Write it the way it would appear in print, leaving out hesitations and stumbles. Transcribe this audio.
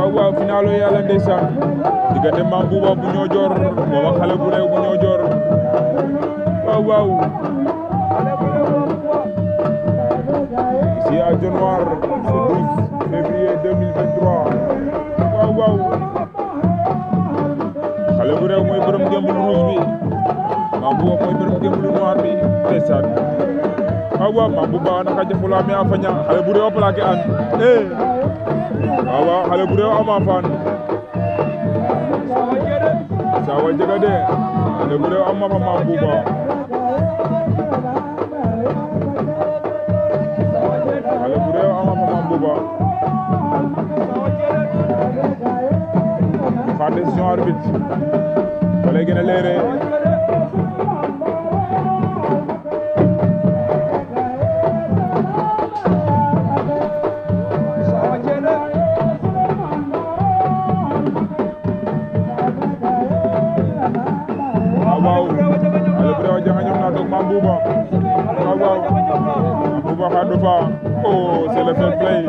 waaw waaw finalu yàlla ndeysaan diggante Mame Bouba bu Niodior moom ak xale bu réew bu Niodior waaw waaw ici à Dionewar ce 12 février 2023 waaw waaw xale bu réew mooy borom ngembul rouge bi Mame Bouba mooy borom ngembul noir bi ndeysaan waaw waaw Mame Bouba naka jëfula mi a faña xale bu réew a plaqué an waaw waaw xale bu réew ama fan sawa jega de xale bu réew ama fa Mame Bouba xale bu réew ama fa Mame Bouba xaar décision arbitre fa lay gën a leere Mame Bouba waaw waaw Mame Bouba xaar du fa oh c'est le fair play